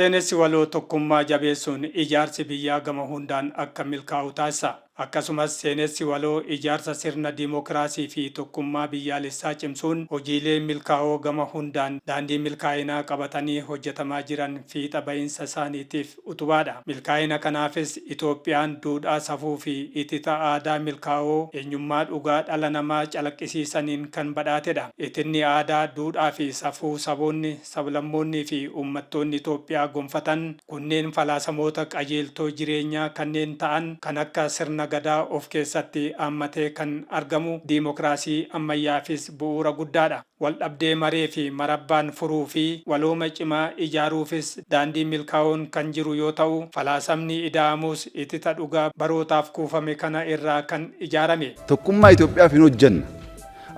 Seenessi waloo tokkummaa jabeessuun ijaarsi biyyaa gama hundaan akka milkaa'u taasisa. Akkasumas seenessi waloo ijaarsa sirna dimokiraasii fi tokkummaa biyyaalessaa cimsuun hojiilee milkaa'oo gama hundaan daandii milkaa'inaa qabatanii hojjetamaa jiran fiixa bahinsa isaaniitiif utubaadha. Milkaa'ina kanaafis Itoophiyaan duudhaa safuu fi itita aadaa milkaa'oo eenyummaa dhugaa dhala namaa calaqqisiisaniin kan badhaatedha. Itinni aadaa, duudhaa fi safuu saboonni, sablammoonnii fi uummattoonni Itoophiyaa gonfatan kunneen falaasamoota qajeeltoo jireenyaa kanneen ta'an kan akka sirna Gadaa of keessatti haammatee kan argamu dimokiraasii ammayyaafis bu'uura guddaadha. Waldhabdee maree fi marabbaan furuu fi walooma cimaa ijaaruufis daandii milkaa'oon kan jiru yoo ta'u, falaasamni ida'amuus itita dhugaa barootaaf kuufame kana irraa kan ijaarame. Tokkummaa Itoophiyaaf hin hojjenna.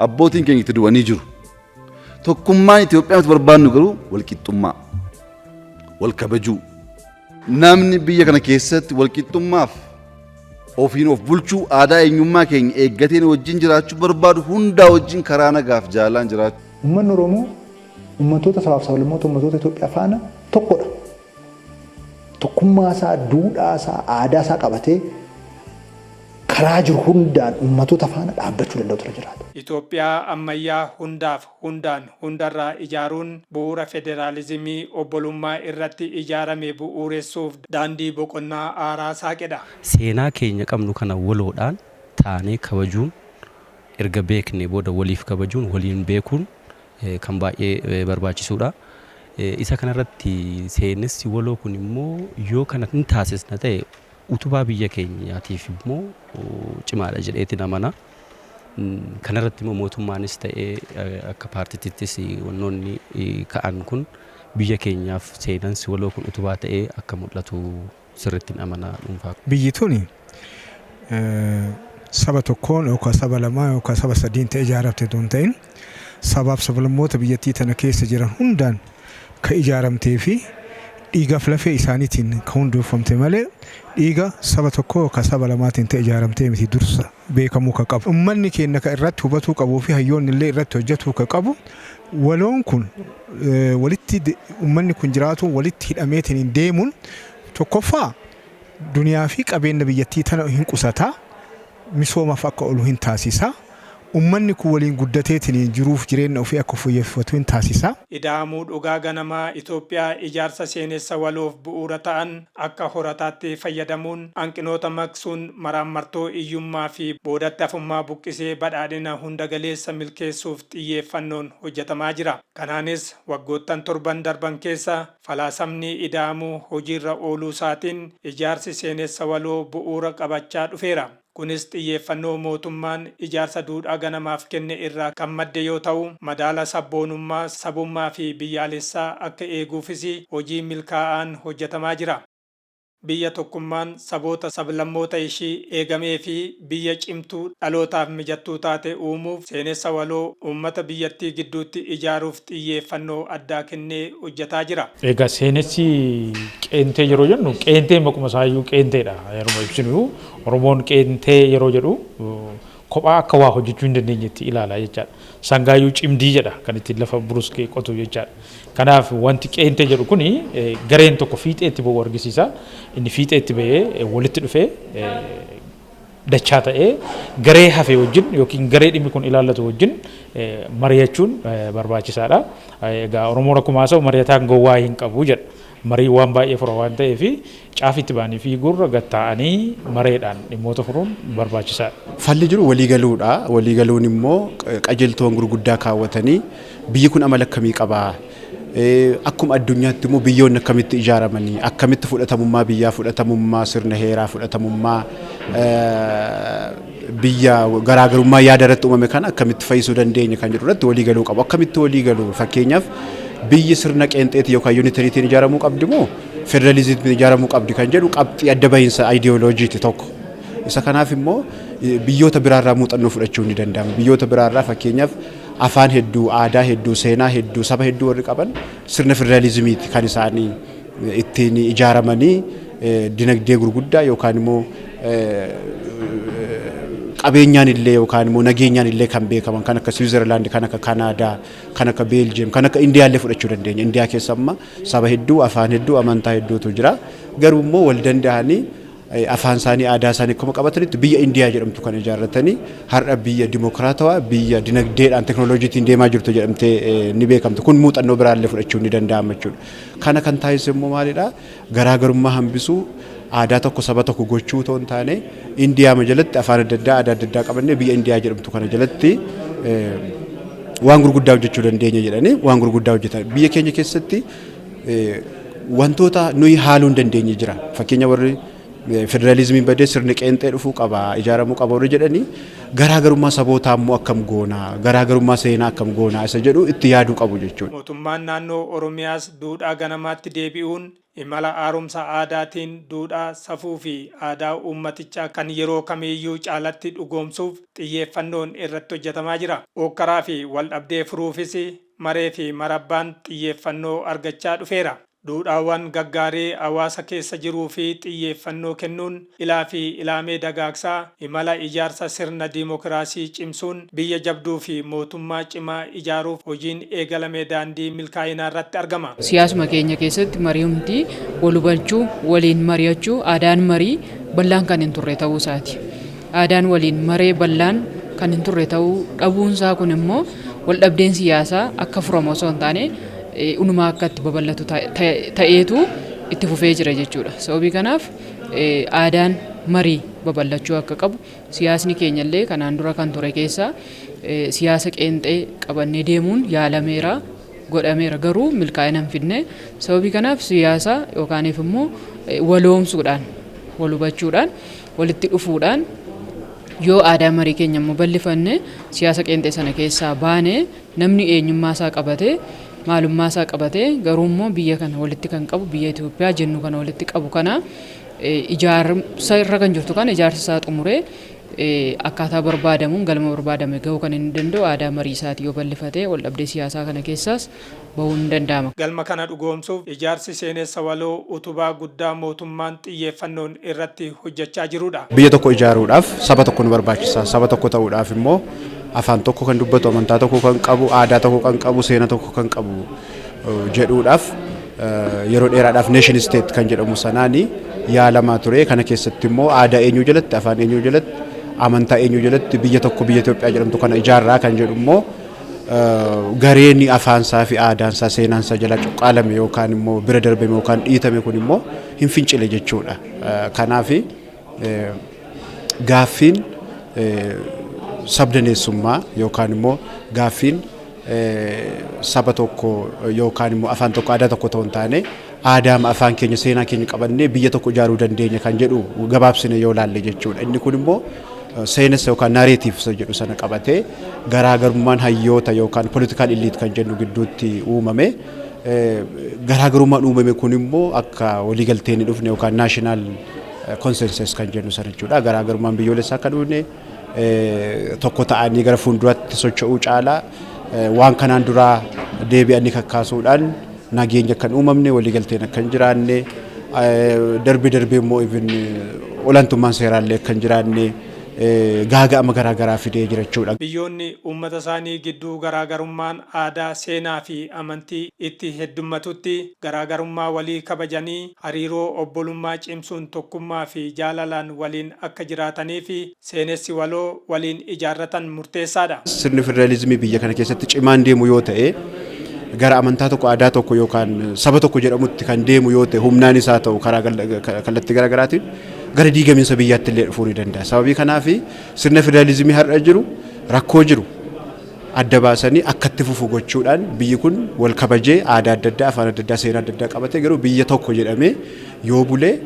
Abbootiin keenya itti du'anii jiru. Tokkummaan Itoophiyaa nuti barbaannu garuu walqixxummaa, wal kabajuu. Namni biyya kana keessatti walqixxummaaf ofiin of bulchuu, aadaa eenyummaa keenya eeggateen wajjin jiraachuu barbaadu hundaa wajjin karaa nagaaf jaalalaan jiraachuu. Uummanni Oromoo uummattoota sabaaf sablammoota uummattoota Itoophiyaa faana tokkodha. Tokkummaa isaa, duudhaa isaa, aadaa isaa qabatee karaa jiru hundaan uummattoota faana dhaabbachuu danda'u tura jiraata. Itoophiyaa ammayyaa hundaaf, hundaan, hundarraa ijaaruun bu'uura federaalizimii obbolummaa irratti ijaarame bu'uuressuuf daandii boqonnaa haaraa saaqedha. Seenaa keenya qabnu kana waloodhaan taanee kabajuun, erga beeknee booda waliif kabajuun, waliin beekuun kan baay'ee barbaachisuudha. Isa kanarratti seenessi waloo kun immoo yoo kana hin taasisna ta'e utubaa biyya keenyaatiif immoo cimaadha jedheetin amana. Kanarratti immoo mootummaanis ta'ee akka paartitittis wannoonni ka'an kun biyya keenyaaf seenansi waloo kun utubaa ta'ee akka mul'atu sirrittin amana dhuunfaa. Biyyi tuni saba tokkoon yookaan saba lamaan yookaan saba sadiin ta'e ijaaramte otoo hin ta'in, sabaaf sablammoota biyyattii tana keessa jiran hundaan kan ijaaramtee fi dhiigaaf lafee isaaniitiin kan hundeeffamte malee dhiiga saba tokkoo yookaan saba lamaatiin ta'e ijaaramtee miti, dursa beekamuu kan qabu. Ummanni keenya kan irratti hubatuu qabuu fi hayyoonni illee irratti hojjetuu kan qabu, waloon kun walitti ummanni kun jiraatuun, walitti hidhameetiin deemuun, tokkoffaa duniyaa fi qabeenya biyyattii tana hin qusataa, misoomaaf akka oolu hin taasisa. Ummanni kun waliin guddateetiin jiruuf jireenya ofii akka fooyyeffatu hin taasisa. Ida'amuu dhugaa ganamaa Itoophiyaa ijaarsa seenessa waloof bu'uura ta'an akka horataatti fayyadamuun hanqinoota maqsuun maraammartoo hiyyummaa fi boodatti hafummaa buqqisee badhaadhina hunda galeessa milkeessuuf xiyyeeffannoon hojjetamaa jira. Kanaanis waggoottan torban darban keessa falaasamni ida'amuu hojiirra ooluu isaatiin ijaarsi seenessa waloo bu'uura qabachaa dhufeera. Kunis xiyyeeffannoo mootummaan ijaarsa duudhaa ganamaaf kenne irraa kan madde yoo ta'u, madaala sabboonummaa, sabummaa fi biyyaalessaa akka eeguufis hojii milkaa'aan hojjetamaa jira. Biyya tokkummaan saboota sablammoota ishii eegamee fi biyya cimtuu dhalootaaf mijattuu taate uumuuf seenessa waloo uummata biyyattii gidduutti ijaaruuf xiyyeeffannoo addaa kennee hojjetaa jira. Egaa seenessi qeentee yeroo jennu, qeenteen maquma isaayyuu qeenteedha. Yeroo ibsinu, Oromoon qeentee yeroo jedhu kophaa akka waa hojjechuu hin dandeenyetti ilaala jechaadha. Sangaayyuu cimdii jedha, kan ittiin lafa buruskee qotu jechaadha. Kanaaf wanti qeentee jedhu kuni gareen tokko fiixeetti ba'uu argisiisa. Inni fiixeetti ba'ee walitti dhufee dachaa ta'ee garee hafe wajjin yookiin garee dhimmi kun ilaallatu wajjin mari'achuun barbaachisaadha. Egaa Oromoon akkuma haasa'u, "Mari'ataan gowwaa hin qabu" jedha. Marii waan baay'ee fura waan ta'eef, caafitti ba'anii fiiguurra gad taa'anii mareedhaan dhimmoota furuun barbaachisaadha. Falli jiru walii galuudha. Walii galuun immoo qajeeltoowwan gurguddaa kaawwatanii, biyyi kun amala akkamii qabaa? Akkuma addunyaatti immoo biyyoonni akkamitti ijaaramanii, akkamitti fudhatamummaa biyyaa, fudhatamummaa sirna heeraa, fudhatamummaa biyya, garaagarummaa yaada irratti uumame kana akkamitti fayyisuu dandeenya kan jedhu irratti walii galuu qabu. Akkamitti walii galu? Fakkeenyaaf, biyyi sirna qeenxeetii yookaan unitarytiin ijaaramuu qabdi moo federalizimiin ijaaramuu qabdi kan jedhu qabxii adda bahiinsa ayidiyooloojiiti tokko. Isa kanaaf immoo biyyoota biraarraa muuxannoo fudhachuun ni danda'ama. Biyyoota biraarraa, fakkeenyaaf, afaan hedduu, aadaa hedduu, seenaa hedduu, saba hedduu warri qaban sirna federaalizimiiti kan isaanii ittiin ijaaramanii dinagdee gurguddaa yookaan immoo Qabeenyaan illee yookaan immoo nageenyaan illee kan beekaman kan akka Siwiizerlaand, kan akka Kanaadaa, kan akka Beeljiyeem, kan akka Indiyaa illee fudhachuu dandeenya. Indiyaa keessa amma saba hedduu, afaan hedduu, amantaa hedduutu jira. Garuu immoo wal danda'anii afaan isaanii, aadaa isaanii akkuma qabatanitti biyya Indiyaa jedhamtu kan ijaarratanii har'a biyya dimokiraatawaa, biyya dinagdeedhaan teknooloojiitiin deemaa jirtu jedhamtee ni beekamtu. Kun muuxannoo biraallee fudhachuun ni danda'ama jechuudha. Kana kan taasise immoo maalidhaa? Garaagarummaa hambisuu, aadaa tokko saba tokko gochuu otoo hin taane, Indiyaama jalatti afaan adda addaa, aadaa adda addaa qabannee biyya Indiyaa jedhamtu kana jalatti waan gurguddaa hojjechuu dandeenya jedhanii waan gurguddaa hojjetan. Biyya keenya keessatti wantoota nuyi haaluu hin dandeenye jira. Fakkeenya, warri federaalizimiin badee sirni qeenxee dhufuu qaba, ijaaramuu qaba warri jedhanii, garaagarummaa sabootaa immoo akkam goonaa, garaagarummaa seenaa akkam goonaa isa jedhu itti yaaduu qabu jechuudha. Mootummaan Naannoo Oromiyaas duudhaa ganamaatti deebi'uun imala haaromsa aadaatiin duudhaa, safuu fi aadaa uummatichaa kan yeroo kamiiyyuu caalatti dhugoomsuuf xiyyeeffannoon irratti hojjetamaa jira. Hookkaraa fi waldhabdee furuufis maree fi marabbaan xiyyeeffannoo argachaa dhufeera. Duudhaawwan gaggaarii hawaasa keessa jiruu fi xiyyeeffannoo kennuun ilaa fi ilaamee dagaagsaa imala ijaarsa sirna diimokiraasii cimsuun biyya jabduu fi mootummaa cimaa ijaaruuf hojiin eegalame daandii milkaa'inaa irratti argama. Siyaasuma keenya keessatti mari'umti wal hubachuu, waliin mari'achuu, aadaan marii bal'aan kan hin turre ta'uu isaati. Aadaan waliin maree bal'aan kan hin turre ta'uu dhabuunsaa kun immoo wal dhabdeen siyaasaa akka furamu osoo hin taane unumaa akka itti babal'atu ta'eetu itti fufee jira jechuudha. Sababii kanaaf aadaan marii babal'achuu akka qabu, siyaasni keenya illee kanaan dura kan ture keessaa siyaasa qeenxee qabannee deemuun yaalameera, godhameera, garuu milkaa'ina hin fidne. Sababii kanaaf siyaasa yookaaniif immoo waloomsuudhaan, wal hubachuudhaan, walitti dhufuudhaan yoo aadaa marii keenya immoo bal'ifanne, siyaasa qeenxee sana keessaa baane, namni eenyummaa isaa qabatee, maalummaa isaa qabatee, garuu immoo biyya kana walitti kan qabu, biyya Itoophiyaa jennu kana walitti qabu kana, ijaarsa irra kan jirtu kana ijaarsa isaa xumuree akkaataa barbaadamuun galma barbaadame gahuu kan inni danda'u aadaa marii isaati yoo bal'ifatee, wal dhabdee siyaasaa kana keessaas bahuun ni danda'ama. Galma kana dhugoomsuuf ijaarsi seenessa waloo utubaa guddaa mootummaan xiyyeeffannoon irratti hojjechaa jirudha. Biyya tokko ijaaruudhaaf saba tokko nu barbaachisa. Saba tokko ta'uudhaaf immoo afaan tokko kan dubbatu, amantaa tokko kan qabu, aadaa tokko kan qabu, seenaa tokko kan qabu jedhuudhaaf yeroo dheeraadhaaf nation state kan jedhamu sanaani yaalamaa ture. Kana keessatti immoo aadaa eenyuu jalatti, afaan eenyuu jalatti, amantaa eenyuu jalatti biyya tokko, biyya Itoophiyaa jedhamtu kana ijaarraa kan jedhu immoo gareen afaansaa fi aadaansaa, seenaansaa jala cuqqaalame yookaan immoo bira darbame yookaan dhiitame kun immoo hin fincile jechuudha. Kanaaf gaaffiin sabdaneessummaa yookaan immoo gaaffiin saba tokko yookaan immoo afaan tokko, aadaa tokko ta'uu hin taane, aadaama, afaan keenya, seenaa keenya qabannee biyya tokko ijaaruu dandeenya kan jedhu gabaabsine yoo laalle jechuudha. Inni kun immoo seenessa yookaan narrative isa jedhu sana qabatee garaagarummaan hayyoota yookaan political elite kan jennu gidduutti uumame. Garaagarummaan uumame kun immoo akka waliigalteen hin dhufne yookaan national consensus kan jennu sana jechuudha. Garaagarummaan biyyoolessaa akka dhufne, tokko ta'anii gara fuulduraatti socho'uu caalaa waan kanaan duraa deebi'anii kakkaasuudhaan nageenya akka hin uumamne, waliigalteen akka hin jiraanne, darbee darbee immoo even olaantummaan seeraallee akka hin jiraanne gaaga'ama garaagaraa fidee jira jechuudha. Biyyoonni uummata isaanii gidduu garaagarummaan aadaa, seenaa fi amantii itti heddummatutti garaagarummaa walii kabajanii hariiroo obbolummaa cimsuun tokkummaa fi jaalalaan waliin akka jiraatanii fi seenessi waloo waliin ijaarratan murteessaadha. Sirni federaalizimii biyya kana keessatti cimaan deemu yoo ta'e, gara amantaa tokko, aadaa tokko yookaan saba tokko jedhamutti kan deemu yoo ta'e, humnaan isaa ta'u karaa kallattii garaagaraatiin gara diigamiinsa biyyaatti illee dhufuu ni danda'a. Sababii kanaaf sirna federaalizimii har'a jiru rakkoo jiru adda baasanii akka itti fufu gochuudhaan biyyi kun wal kabajee, aadaa adda addaa, afaan adda addaa, seenaa adda addaa qabatee garuu biyya tokko jedhamee yoo bulee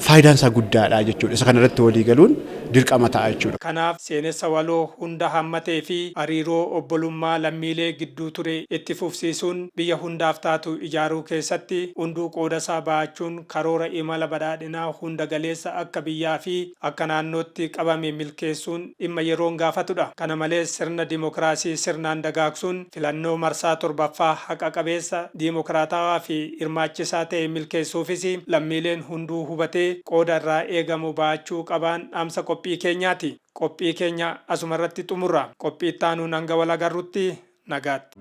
faayidaan isaa guddaadha jechuudha. Isa kanarratti walii galuun dirqama ta'a jechuudha. Kanaaf seenessa waloo hunda hammatee fi hariiroo obbolummaa lammiilee gidduu ture itti fufsiisuun biyya hundaaf taatu ijaaruu keessatti hunduu qoodasaa ba'achuun karoora imala badhaadhinaa hunda galeessa akka biyyaa fi akka naannootti qabame milkeessuun dhimma yeroon gaafatudha. Kana malees sirna diimokiraasii sirnaan dagaagsuun filannoo marsaa 7ffaa haqa qabeessa, diimokiraatawaa fi hirmaachisaa ta'e milkeessuufis lammiileen hunduu hubatee hubatee qooda irraa eegamu ba'achuu qabaan dhaamsa qophii keenyaati. Qophii keenya asumarratti xumurra. Qophii itti aanuun hanga wal agarrutti nagaatti.